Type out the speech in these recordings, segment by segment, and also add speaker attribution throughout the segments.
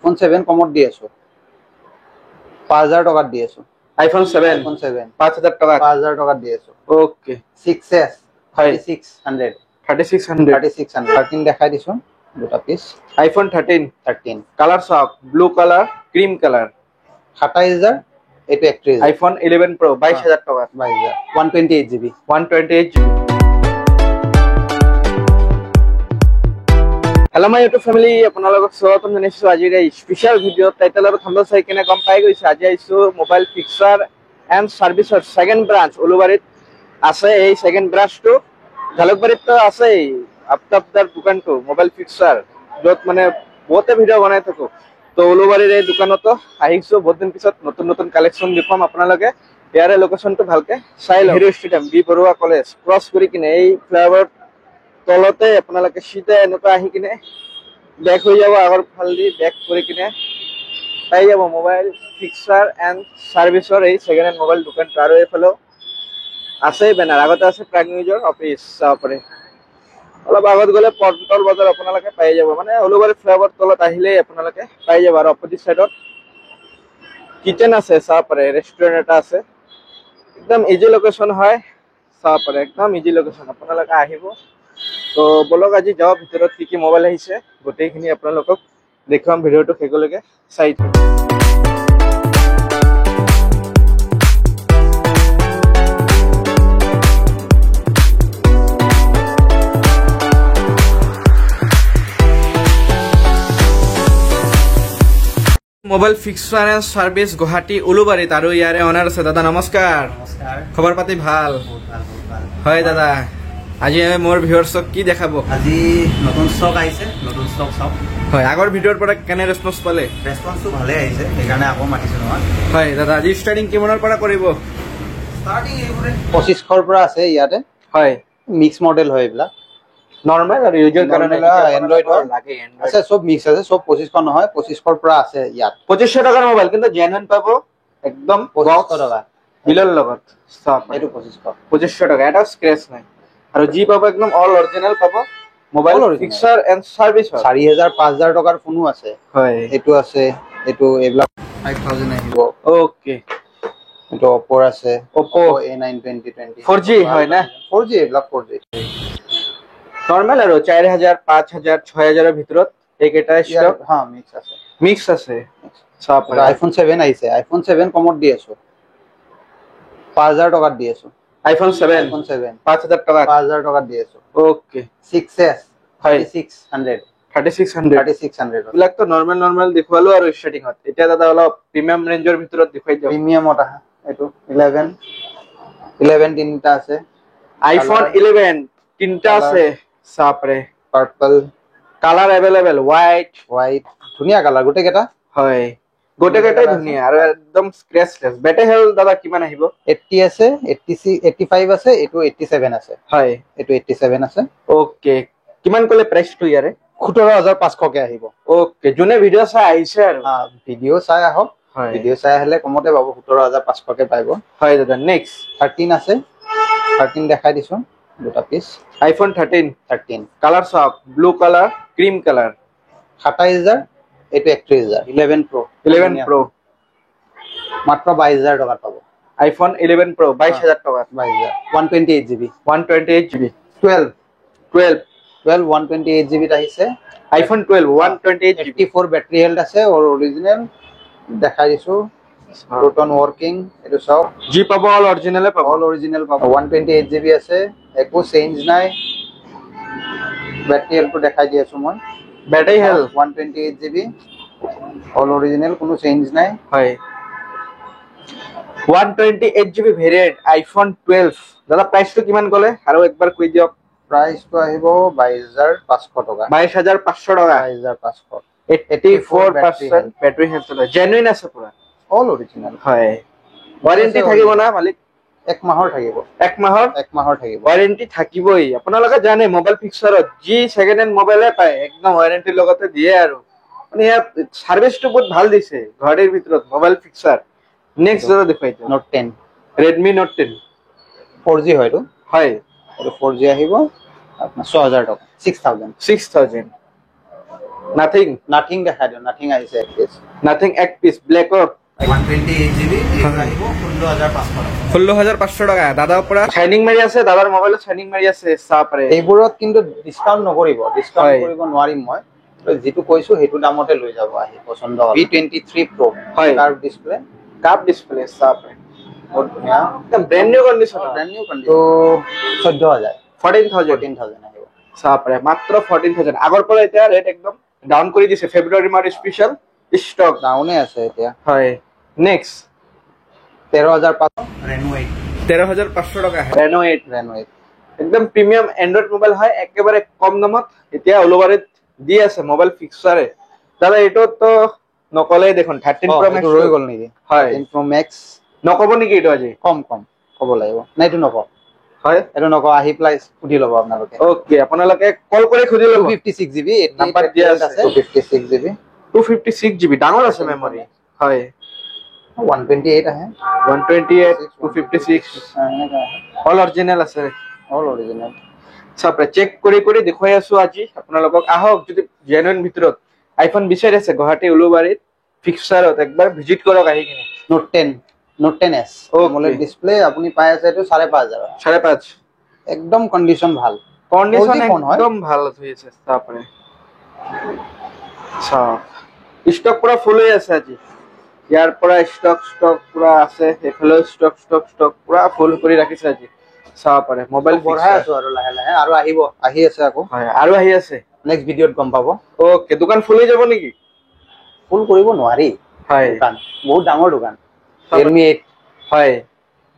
Speaker 1: IPhone 7 কমত দি আছো, 5000 টকাত দি আছো।
Speaker 2: আইফোন 7
Speaker 1: আইফোন 7
Speaker 2: 5000 টকা,
Speaker 1: 5000 টকাত দি আছো।
Speaker 2: ওকে।
Speaker 1: 6s
Speaker 2: হয়।
Speaker 1: 3600,
Speaker 2: 3600,
Speaker 1: 3600। 13 দেখাই দিছো দুটা পিস।
Speaker 2: আইফোন 13,
Speaker 1: 13
Speaker 2: কালাৰ চাওক, ব্লু কালাৰ, ক্ৰীম কালাৰ।
Speaker 1: 27000, এইটো 31।
Speaker 2: আইফোন 11 প্ৰ 22000 টকা,
Speaker 1: 22000, 128 GB.
Speaker 2: 128 GB. Hello my YouTube family, আপোনালোকক স্বাগতম জনাইছো আজিৰ এই স্পেচিয়েল ভিডিঅ'। টাইটেল আৰু থাম্বনেইল চাই কিনে গম পাই গৈছে, আজি আহিছো মোবাইল ফিক্সাৰ এণ্ড ছাৰ্ভিচৰ ছেকেণ্ড ব্ৰাঞ্চ উলুবাৰীত আছে। এই ছেকেণ্ড ব্ৰাঞ্চটো জালুকবাৰীততো আছেই, আফতাবদাৰ দোকানটো মোবাইল ফিক্সাৰ, য'ত মানে বহুতে ভিডিঅ' বনাই থাকো। তো উলুবাৰীৰ এই দোকানতো আহিছো বহুত দিন পিছত, নতুন নতুন কালেকশ্যন দেখুৱাম আপোনালোকে। ইয়াৰে লোকেশ্যনটো ভালকে চাই লওক। Hero stadium, B Barua college cross কৰি কিনে এই ফ্লাইঅভাৰ তলতে আপোনালোকে চিধা এনেকুৱা আহি কিনে বেক হৈ যাব, আগৰ ফালেদি বেক কৰি কিনে পাই যাব মোবাইল ফিক্সাৰ এণ্ড ছাৰ্ভিচৰ এই ছেকেণ্ড হেণ্ড মোবাইল দোকানটো। আৰু এইফালেও আছে বেনাৰ, আগতে আছে প্ৰাগ নিউজৰ অফিচ, চাব পাৰে। অলপ আগত গ'লে পল্টন বজাৰ আপোনালোকে পাই যাব, মানে উলুবাৰী ফ্লাইঅভাৰ তলত আহিলেই আপোনালোকে পাই যাব। আৰু অপজিট চাইডত কিচেন আছে, চাব পাৰে, ৰেষ্টুৰেণ্ট এটা আছে। একদম ইজি লোকেশ্যন হয়, চাব পাৰে, একদম ইজি লোকেশ্যন, আপোনালোকে আহিব। তো বলক আজি যাওঁ ভিতৰত কি কি মোবাইল আহিছে গোটেইখিনি আপোনালোকক দেখুৱাম, ভিডিঅ'টো শেষলৈকে চাই থাকক। Mobile fixer and service Guwahati উলুবাৰীত, আৰু ইয়াৰে অনাৰ আছে দাদা। নমস্কাৰ।
Speaker 3: নমস্কাৰ।
Speaker 2: খবৰ পাতি ভাল?
Speaker 3: বহুত ভাল, বহুত ভাল।
Speaker 2: হয় দাদা, আজি মোৰ ভিউৱাৰ্ছক কি দেখাব?
Speaker 3: আজি নতুন ষ্টক আহিছে, নতুন ষ্টক চাওক।
Speaker 2: হয়, আগৰ ভিডিঅ'ৰ পৰা কেনে ৰেচপন্স পালে?
Speaker 3: ৰেচপন্সটো ভালে আহিছে, সেইকাৰণে আকৌ মাতিছো তোমাক।
Speaker 2: হয় দাদা, আজি ষ্টাৰ্টিং কিমানৰ পৰা কৰিব?
Speaker 3: ষ্টাৰ্টিং এইবোৰে
Speaker 1: 2500ৰ পৰা আছে ইয়াতে।
Speaker 2: হয়,
Speaker 1: মিক্স মডেল হয় এইবিলাক,
Speaker 2: নৰ্মেল আৰু ইউজাৰ কাৰণে
Speaker 1: এণ্ড্ৰইড
Speaker 2: লাগে,
Speaker 1: আছে চব মিক্স আছে, চব 2500 নহয়, 2500ৰ পৰা আছে ইয়াত।
Speaker 2: 2500 টকাৰ মোবাইল কিন্তু জেনুইন পাব, একদম
Speaker 1: 2500 টকা
Speaker 2: বিলৰ লগত।
Speaker 1: এইটো 2500,
Speaker 2: 2500 টকা, এটা স্ক্ৰেচ নাই। আৰু যি পাব একদম অল অৰিজিনেল পাব, মোবাইল ফিক্সাৰ এণ্ড ছাৰ্ভিচ।
Speaker 1: 4000 5000 টকাৰ ফোনো আছে।
Speaker 2: হয়,
Speaker 1: এইটো আছে, এইটো এইবিলাক 5000 আহিব।
Speaker 2: ওকে,
Speaker 1: এইটো অপ'ৰ আছে,
Speaker 2: অপো
Speaker 1: A9 2020
Speaker 2: 4G হয় না?
Speaker 1: 4G, এইবিলাক 4G
Speaker 2: normal. আৰু 4000 5000 6000ৰ ভিতৰত এইকেইটা ষ্টক।
Speaker 1: হা, মিক্স আছে,
Speaker 2: মিক্স আছে। চাব পাৰে।
Speaker 1: আইফোন 7 আহিছে, আইফোন 7 কমত দি আছো, 5000 টকাত দি আছো।
Speaker 2: আইফোন 7,
Speaker 1: আইফোন 7
Speaker 2: 5000 টকা,
Speaker 1: 5000 টকাত দি আছো।
Speaker 2: ওকে।
Speaker 1: 6s
Speaker 2: হয়।
Speaker 1: 3600,
Speaker 2: 3600,
Speaker 1: 3600।
Speaker 2: এইবিলাকতো নৰ্মেল নৰ্মেল দেখুৱালো আৰু ষ্টাৰ্টিঙত। এতিয়া দাদা অলপ প্ৰিমিয়াম ৰেঞ্জৰ ভিতৰত দেখুৱাই দিয়ক।
Speaker 1: প্ৰিমিয়ামত আহা, এইটো 11, 11 তিনিটা আছে।
Speaker 2: আইফোন 11 তিনিটা আছে, চাব পাৰে।
Speaker 1: Purple
Speaker 2: colour available, white,
Speaker 1: white, ধুনীয়া কালাৰ গোটেইকেইটা।
Speaker 2: হয়, গোটেইকেইটাই ধুনীয়া আৰু একদম স্ক্ৰেচলেছ। বেটাৰী হেল্থ দাদা কিমান আহিব?
Speaker 1: 80 আছে, 86, 85 আছে, এইটো 87 আছে।
Speaker 2: হয়,
Speaker 1: এইটো 87 আছে।
Speaker 2: ওকে, কিমান ক'লে প্ৰাইচটো ইয়াৰে?
Speaker 1: 17500কে আহিব।
Speaker 2: ওকে, যোনে ভিডিঅ' চাই আহিছে আৰু
Speaker 1: ভিডিঅ' চাই আহক, ভিডিঅ' চাই আহিলে কমতে পাব, 17500কে পাব।
Speaker 2: হয় দাদা, নেক্সট
Speaker 1: 13 আছে, 13 দেখাই দিছো দুটা পিস।
Speaker 2: আইফোন 13,
Speaker 1: 13
Speaker 2: কালাৰ চাওক, ব্লু কালাৰ, ক্ৰীম কালাৰ।
Speaker 1: 27000, এইটো 31000। 11 প্ৰ,
Speaker 2: 11 প্ৰ
Speaker 1: মাত্ৰ 22000 টকাত পাব।
Speaker 2: আইফোন 11 প্ৰ 22000 টকা,
Speaker 1: 22000, 128 GB,
Speaker 2: 128 GB.
Speaker 1: 12,
Speaker 2: 12,
Speaker 1: 12 128 জিবিত আহিছে।
Speaker 2: আইফোন 12 128 জিবি,
Speaker 1: 84 বেটাৰী হেল্থ আছে, অৰিজিনেল দেখাই দিছো, বটন ৱৰ্কিং, এইটো চাওক।
Speaker 2: যি পাব অল অৰিজিনেলে পাব,
Speaker 1: অল অৰিজিনেল পাব। 128 জিবি আছে, একো চেঞ্জ নাই। বেটাৰী হেল্থটো দেখাই দি আছো মই।
Speaker 2: Battery health
Speaker 1: 128 GB, all original, কোনো চেঞ্জ নাই।
Speaker 2: হয়, 128 জিবি ভেৰিয়েণ্ট আইফোন 12। দাদা প্ৰাইচটো কিমান ক'লে আৰু একবাৰ কৈ দিয়ক?
Speaker 1: প্ৰাইচটো আহিব 22500 টকা।
Speaker 2: 22500 টকা,
Speaker 1: 22500।
Speaker 2: 84% বেটাৰী হেল্থ, জেনুইন আছে পুৰা,
Speaker 1: অল অৰিজিনেল।
Speaker 2: হয়, ৱাৰেণ্টি থাকিব না মালিক?
Speaker 1: এক মাহৰ থাকিব।
Speaker 2: এক মাহৰ?
Speaker 1: এক মাহৰ থাকিব।
Speaker 2: ৱাৰেণ্টি থাকিবই। আপোনালোকে জানে মোবাইল ফিক্সাৰত যি ছেকেণ্ড হেণ্ড মোবাইলে পায় একদম ৱাৰেণ্টিৰ লগতে দিয়ে। আৰু মানে ইয়াত ছাৰ্ভিচটো বহুত ভাল দিছে গুৱাহাটীৰ ভিতৰত মোবাইল ফিক্সাৰ। নেক্সট দাদা দেখুৱাই দিয়ক।
Speaker 1: Note 10,
Speaker 2: Redmi note 10
Speaker 1: 4G হয় এইটো।
Speaker 2: হয়,
Speaker 1: এইটো 4G আহিব আপোনাৰ 6000 টকা, 6000।
Speaker 2: 6000। নাথিং।
Speaker 1: নাথিং দেখাই দিওঁ, নাথিং আহিছে এক পিচ।
Speaker 2: নাথিং এক পিচ ব্লেকৰ।
Speaker 3: 128 GB, এইটো আহিব 16,500 টকা।
Speaker 2: 16,500 টকা। দাদাৰ পৰা চাইনিং মাৰি আছে, দাদাৰ মোবাইলত চাইনিং মাৰি আছে, চাব পাৰে।
Speaker 1: এইবোৰত কিন্তু ডিছকাউণ্ট নকৰিব, ডিছকাউণ্ট কৰিব নোৱাৰিম মই। তো যিটো কৈছো সেইটো দামতে লৈ যাব আহি পচন্দ। V 23 pro'. Curve display.
Speaker 2: Curve display, চাব পাৰে।
Speaker 1: বহুত ধুনীয়া।
Speaker 2: একদম brand new condition.
Speaker 1: Brand new condition. 14,000।
Speaker 2: 14,000।
Speaker 1: 14,000 আহিব।
Speaker 2: চাব পাৰে, মাত্ৰ 14,000। আগৰ পৰা এতিয়া ৰেট একদম ডাউন কৰি দিছে, ফেব্ৰুৱাৰী মাহৰ স্পেচিয়েল ষ্টক।
Speaker 1: ডাউনে আছে এতিয়া।
Speaker 2: হয়, নেক্সট।
Speaker 1: 13,500।
Speaker 3: ৰেনো 8।
Speaker 2: 13,500 টকা, ৰেনো 8।
Speaker 1: ৰেনো 8।
Speaker 2: একদম প্ৰিমিয়াম এণ্ড্ৰইড মোবাইল হয়, একেবাৰে কম দামত এতিয়া উলুবাৰীত দি আছে মোবাইল ফিক্সাৰে। দাদা, এইটোতো নকলেই দেখোন, 13 প্ৰ
Speaker 1: এইটো ৰৈ গ'ল নেকি?
Speaker 2: হয়।
Speaker 1: প্ৰ' মেক্স।
Speaker 2: নক'ব নেকি এইটো আজি?
Speaker 1: কম কম ক'ব লাগিব। নাই, এইটো নকওঁ। এইটো নকওঁ, আহি পেলাই সুধি ল'ব আপোনালোকে।
Speaker 2: অ'কে, আপোনালোকে কল কৰি সুধি ল'ব।
Speaker 1: 256 GB।
Speaker 2: Number দিয়া আছে।
Speaker 1: 256 GB.
Speaker 2: 256 GB, ডাঙৰ আছে মেমৰি, হয়।
Speaker 1: 128 আহে।
Speaker 2: 128, 256।
Speaker 1: এনেকা আহে।
Speaker 2: অল অৰিজিনেল আছে।
Speaker 1: All original.
Speaker 2: চাওক, চেক কৰি কৰি দেখুৱাই আছো আজি আপোনালোকক। আহক, যদি জেনুইন ভিতৰত আইফোন বিচাৰি আছে, গুৱাহাটী উলুবাৰীত ফিক্সাৰত একবাৰ ভিজিট কৰক আহি কিনে।
Speaker 1: Note 10, note 10 S. AMOLED display আপুনি পাই আছে এইটো 5,500।
Speaker 2: 5.5।
Speaker 1: একদম কণ্ডিশ্যন ভাল।
Speaker 2: কণ্ডিশ্যন
Speaker 1: 4G phone হয়।
Speaker 2: একদম ভাল হৈ আছে, তাপৰে চাওক, ষ্টক পুৰা ফুল হৈ আছে আজি। ইয়াৰ পৰা ষ্টক ষ্টক পুৰা আছে, সেইফালেও ষ্টক ষ্টক ষ্টক পুৰা ফুল কৰি ৰাখিছে আজি, চাব পাৰে মোবাইল।
Speaker 1: বঢ়াই আছো আৰু লাহে লাহে, আৰু আহিব, আহি আছে আকৌ।
Speaker 2: হয়, আৰু আহি আছে।
Speaker 1: নেক্সট ভিডিঅ'ত গম পাব।
Speaker 2: অ'কে, দোকান ফুল হৈ যাব নেকি?
Speaker 1: ফুল কৰিব নোৱাৰি। দোকান বহুত ডাঙৰ দোকান। ৰিয়েলমি 8।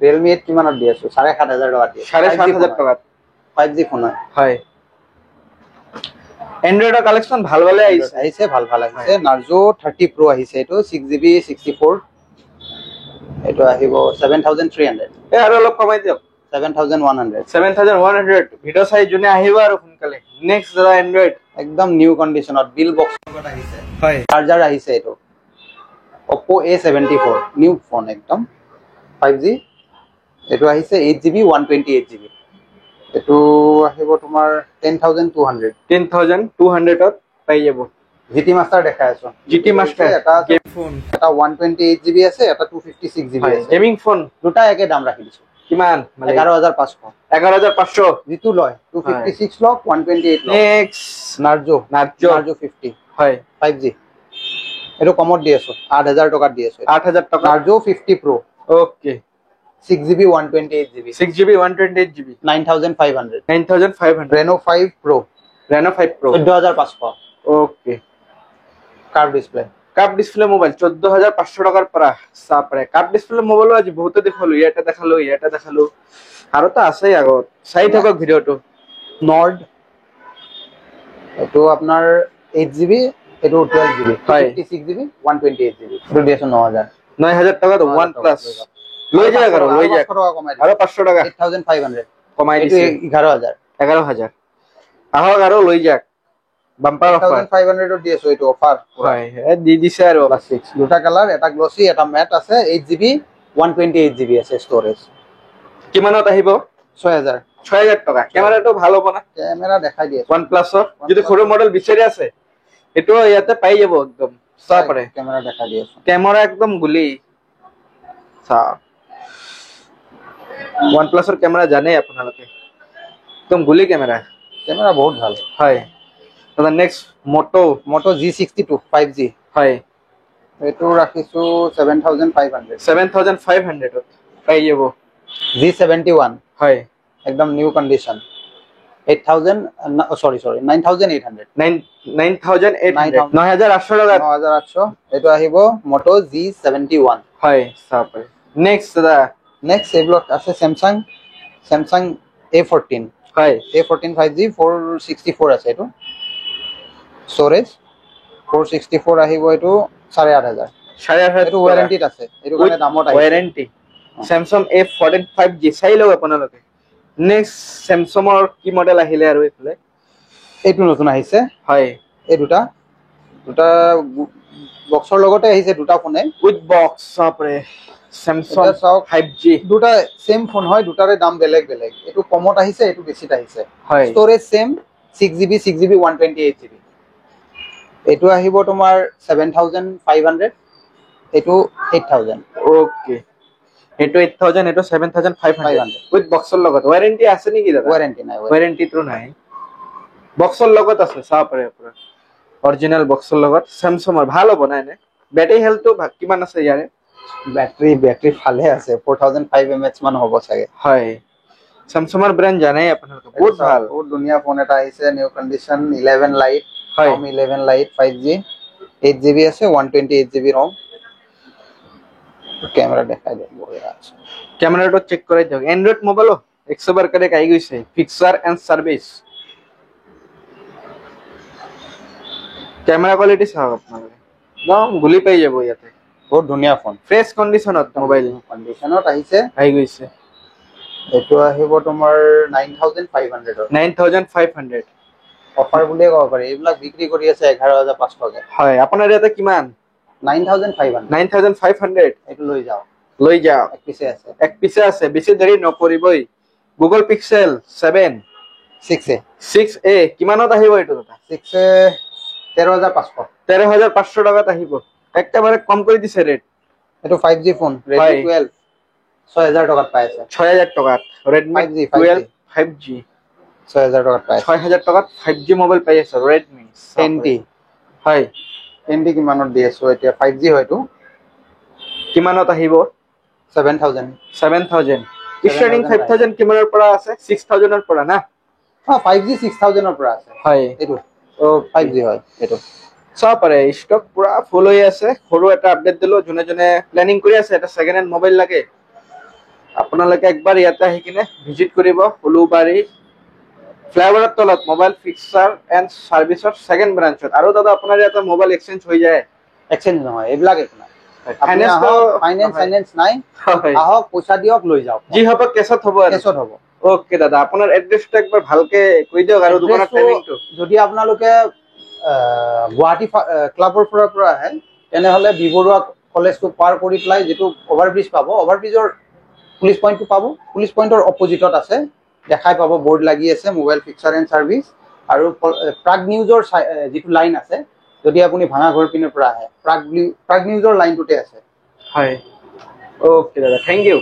Speaker 1: ৰিয়েলমি 8 কিমানত দি আছো? 7,500 টকাত দি আছো।
Speaker 2: 7,500 টকাত।
Speaker 1: 5G phone হয়।
Speaker 2: হয়, এণ্ড্ৰইডৰ কালেকশ্যন ভাল ভালে আহিছে।
Speaker 1: আহিছে, ভাল ভাল আহিছে। নাৰ্জো 30 প্ৰ' আহিছে এইটো, 6 GB 64, এইটো আহিব 7300।
Speaker 2: এই আৰু অলপ কমাই দিয়ক।
Speaker 1: 7100।
Speaker 2: 7100। ভিডিঅ' চাই যোনে আহিব আৰু সোনকালে। নেক্সট দাদা, এণ্ড্ৰইড।
Speaker 1: একদম নিউ কণ্ডিশ্যনত, বিল বক্স আহিছে। চাৰ্জাৰ আহিছে। এইটো অপ্প' এ 74, নিউ ফোন একদম, 5G। এইটো আহিছে 8 GB 128 GB, এইটো আহিব তোমাৰ 10,200।
Speaker 2: 10,200ত পাই যাব।
Speaker 1: জি টি মাষ্টাৰ দেখাই আছো।
Speaker 2: G T master.
Speaker 1: এটা আছে।
Speaker 2: ফোন।
Speaker 1: এটা 128 জিবি আছে, এটা 256 জিবি আছে।
Speaker 2: Gaming phone.
Speaker 1: দুটা একে দাম ৰাখি দিছো।
Speaker 2: কিমান মানে?
Speaker 1: 11,500।
Speaker 2: 11,500।
Speaker 1: যিটো লয়, 256 লওক, 128 লওক।
Speaker 2: Next.
Speaker 1: Narzo.
Speaker 2: Narzo.
Speaker 1: Narzo 50। 5G। এইটো কমত দি আছো, 8000 টকাত দি আছো।
Speaker 2: 8000 টকা।
Speaker 1: নাৰ্জো 50 প্ৰ'। 6 GB 128 GB.
Speaker 2: 6 GB 128 GB.
Speaker 1: 9500।
Speaker 2: 9500।
Speaker 1: Reno 5 প্ৰ'।
Speaker 2: Reno 5 pro'.
Speaker 1: 14,500। Curve display.
Speaker 2: Curve display mobile 14,500 টকাৰ পৰা, চাব পাৰে। কাৰ্ভ ডিছপ্লে মোবাইলো আজি বহুতে দেখালো, ইয়াতে দেখালো, ইয়াতে দেখালো, আৰু তো আছেই আগত, চাই থাকক ভিডিঅ'টো।
Speaker 1: নৰ্ড, এইটো আপোনাৰ 8 জিবি, এইটো 12 জিবি। 56 GB 128 GB, এইটো দি আছো 9000।
Speaker 2: 9000 টকাত ওৱান প্লাছ লৈ যাওক, আৰু লৈ যাওক।
Speaker 1: 500 টকা কমাই।
Speaker 2: আৰু 500 টকা
Speaker 1: 8500।
Speaker 2: কমাই
Speaker 1: এইটো
Speaker 2: দিছে।
Speaker 1: 11,000।
Speaker 2: 11,000। আহক আৰু লৈ যাওক, বাম্পাৰ অফাৰ।
Speaker 1: 8500ত দি আছো এইটো অফাৰ।
Speaker 2: হয়, দি দিছে আৰু।
Speaker 1: প্লাছ 6, দুটা কালাৰ, এটা গ্লছি, এটা মেট আছে। 8 GB 128 GB আছে ষ্ট'ৰেজ।
Speaker 2: কিমানত আহিব?
Speaker 1: 6000।
Speaker 2: 6000 টকা। কেমেৰাটো ভাল হ'ব না?
Speaker 1: কেমেৰা দেখাই দি আছো।
Speaker 2: ওৱান প্লাছৰ যদি সৰু মডেল বিচাৰি আছে, এইটো ইয়াতে পাই যাব, একদম চাব পাৰে।
Speaker 1: কেমেৰা দেখাই দি আছো।
Speaker 2: কেমেৰা একদম গুলি, চাওক। ওৱান প্লাছৰ কেমেৰা জানেই আপোনালোকে, একদম গুলি কেমেৰা।
Speaker 1: কেমেৰা বহুত ভাল।
Speaker 2: হয় দাদা, নেক্সট মটো।
Speaker 1: মটো জি 62 5G। এইটো ৰাখিছো 7500।
Speaker 2: 7500ত পাই যাব।
Speaker 1: জি 71। একদম নিউ কণ্ডিশ্যন, 8000, চৰি চৰি, 9800।
Speaker 2: 9800, 9800 টকাত।
Speaker 1: 9800। এইটো আহিব মটো জি 71।
Speaker 2: হয়, চাব পাৰে। নেক্সট দাদা।
Speaker 1: নেক্সট এইবিলাক আছে চেমচাং, চেমচাং এ 14। এ 14 5G, 464 আছে এইটো ষ্ট'ৰেজ, 464 আহিব এইটো 8,500।
Speaker 2: 8,500।
Speaker 1: এইটো ৱাৰেণ্টিত আছে, এইটো কাৰণে দামত আহিছে।
Speaker 2: ৱাৰেণ্টি। চেমচাং এ 14 5জি চাই লওক আপোনালোকে। নেক্সট চেমচাঙৰ কি মডেল আহিলে আৰু এইফালে?
Speaker 1: এইটো নতুন আহিছে। এই দুটা দুটা বক্সৰ লগতে আহিছে দুটা ফোনে।
Speaker 2: উইথ বক্স, বাপৰে, চেমচাং
Speaker 1: এতিয়া চাওক।
Speaker 2: 5জি।
Speaker 1: দুটা চেম ফোন হয়, দুটাৰে দাম বেলেগ বেলেগ। এইটো কমত আহিছে, এইটো বেছিত আহিছে। Storage same, 6 GB 6 GB 128 GB. এইটো আহিব তোমাৰ 7500, এইটো 8000।
Speaker 2: অ'কে, এইটো 8000, এইটো 7500।
Speaker 1: 500।
Speaker 2: উইথ বক্সৰ লগত। ৱাৰেণ্টি আছে নেকি দাদা?
Speaker 1: ৱাৰেণ্টি নাই।
Speaker 2: ৱাৰেণ্টিটো নাই, বক্সৰ লগত আছে। চাব পাৰে আপোনাৰ, অৰিজিনেল বক্সৰ লগত চেমচাঙৰ। ভাল হ'ব নাই? নে বেটাৰী হেল্থটো কিমান আছে ইয়াৰে?
Speaker 1: বেটাৰী ভালে আছে, 4005 mAh মান হ'ব চাগে।
Speaker 2: হয়, চেমচাঙৰ ব্ৰেণ্ড জানেই আপোনালোকে, বহুত ভাল।
Speaker 1: বহুত ধুনীয়া ফোন এটা আহিছে, new condition, 11 light. 11 light, 5G, 8 GB আছে, 128 GB ROM। Camera দেখাই দিয়ক, বঢ়িয়া আছে।
Speaker 2: কেমেৰাটো চেক কৰাই দিয়ক। এণ্ড্ৰইড মোবাইলো একশো বাৰ কৰে আহি গৈছে fixer and service. Camera quality চাওক আপোনালোকে, একদম গুলি পাই যাব ইয়াতে।
Speaker 1: বহুত ধুনীয়া ফোন।
Speaker 2: ফ্ৰেছ কণ্ডিশ্যনত মোবাইল।
Speaker 1: কণ্ডিশ্যনত আহিছে।
Speaker 2: আহি গৈছে।
Speaker 1: এইটো আহিব তোমাৰ 9500ৰ।
Speaker 2: 9500।
Speaker 1: অফাৰ বুলিয়ে ক'ব পাৰি। এইবিলাক বিক্ৰী কৰি আছে 11,500কে।
Speaker 2: হয়, আপোনাৰ ইয়াতে কিমান?
Speaker 1: 9500।
Speaker 2: 9500।
Speaker 1: এইটো লৈ যাওক।
Speaker 2: লৈ যাওক।
Speaker 1: এক পিছে আছে।
Speaker 2: এক পিছে আছে, বেছি দেৰি নকৰিবই। Google pixel 7?
Speaker 1: 6A।
Speaker 2: 6A কিমানত আহিব এইটো দাদা?
Speaker 1: 6A 13,500।
Speaker 2: 13,500 টকাত আহিব, একেবাৰে কম কৰি দিছে ৰেট।
Speaker 1: এইটো 5G phone, Redmi 12, 6000 টকাত পাই আছে।
Speaker 2: 6000 টকাত ৰেডমি
Speaker 1: 5G।
Speaker 2: 12 5G।
Speaker 1: 6000 টকাত পাই আছে।
Speaker 2: 6000 টকাত 5G mobile পাই আছে ৰেডমি।
Speaker 1: 10T। 10T কিমানত দি আছো এতিয়া? 5G হয়তো।
Speaker 2: কিমানত আহিব?
Speaker 1: 7000।
Speaker 2: 7000। ষ্টাৰ্টিং 5000 কিমানৰ পৰা আছে? 6000ৰ পৰা না?
Speaker 1: অ, 5G 6000ৰ পৰা আছে। এইটো 5G হয় এইটো।
Speaker 2: চাব পাৰে, ষ্টক পুৰা ফুল হৈ আছে। সৰু এটা আপডেট দিলো। যোনে যোনে প্লেনিং কৰি আছে এটা ছেকেণ্ড হেণ্ড মোবাইল লাগে, আপোনালোকে একবাৰ ইয়াতে আহি কিনে ভিজিট কৰিব। উলুবাৰী ফ্লাইঅভাৰৰ তলত মোবাইল ফিক্সাৰ এণ্ড চাৰ্ভিচৰ ছেকেণ্ড ব্ৰাঞ্চত। আৰু দাদা, আপোনাৰ ইয়াতে মোবাইল এক্সচেঞ্জ হৈ যায়?
Speaker 1: এক্সচেঞ্জ নহয়, এইবিলাক একো নাই।
Speaker 2: ফাইনেন্স?
Speaker 1: ফাইনেন্স চাইনেন্স নাই। আহক, পইচা দিয়ক, লৈ যাওক।
Speaker 2: যি হ'ব কেছত হ'ব আৰু।
Speaker 1: কেছত হ'ব।
Speaker 2: অ'কে দাদা, আপোনাৰ এড্ৰেছটো একবাৰ ভালকে কৈ দিয়ক আৰু দোকানৰ টাইমিংটো।
Speaker 1: যদি আপোনালোকে গুৱাহাটী ক্লাবৰ পৰা আহে, তেনেহ'লে বি বৰুৱা কলেজটো পাৰ কৰি পেলাই যিটো অভাৰব্ৰিজ পাব, অভাৰব্ৰিজৰ পুলিচ পইণ্টটো পাব, পুলিচ পইণ্টৰ অপজিটত আছে। দেখাই পাব, বৰ্ড লাগি আছে, মোবাইল ফিক্সাৰ এণ্ড চাৰ্ভিচ। আৰু প্ৰাগ নিউজৰ যিটো লাইন আছে, যদি আপুনি ভাঙাঘৰ পিনৰ পৰা আহে, প্ৰাগ নিউজৰ লাইনটোতে আছে।
Speaker 2: হয়, অ'কে দাদা, thank U.